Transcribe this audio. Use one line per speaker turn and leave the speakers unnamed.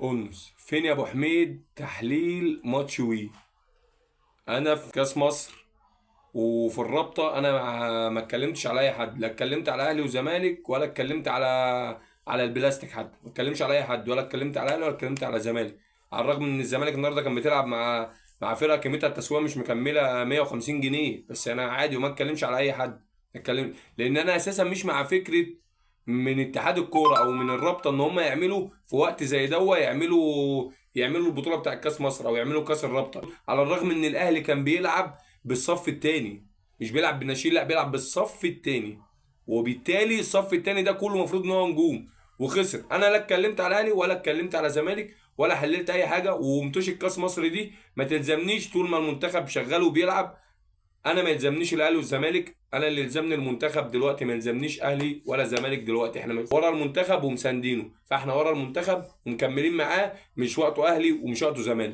أونس فين يا ابو حميد؟ تحليل ماتش وي. انا في كاس مصر وفي الرابطه، انا ما اتكلمتش على اي حد، لا اتكلمت على اهلي وزمالك ولا اتكلمت على البلاستيك حتى، ما اتكلمش على اي حد، ولا اتكلمت على اهلي ولا اتكلمت على زمالك. على الرغم ان الزمالك النهارده كان بتلعب مع فرقه قيمتها التسويقية مش مكملة 150 جنيه، بس انا عادي وما اتكلمش على اي حد. اتكلم لان انا اساسا مش مع فكرة من اتحاد الكورة او من الرابطة ان هم يعملوا في وقت زي دوا، يعملوا البطولة بتاع كاس مصر او يعملوا كاس الرابطه، على الرغم ان الاهلي كان بيلعب بالصف الثاني، مش بيلعب بالناشئين، لا بيلعب بالصف الثاني، وبالتالي الصف الثاني ده كله المفروض ان هو نجوم وخسر. انا لا اتكلمت على اهلي ولا اتكلمت على زمالك ولا حللت اي حاجه، ومتوش الكاس مصر دي ما تلزمنيش طول ما المنتخب شغال وبيلعب. انا ما يلزمنيش الاهلي والزمالك، انا اللي يلزمني المنتخب دلوقتي، ما يلزمنيش اهلي ولا زمالك دلوقتي. احنا ورا المنتخب ومساندينه، فاحنا ورا المنتخب ومكملين معاه، مش وقته اهلي ومش وقته زمالك.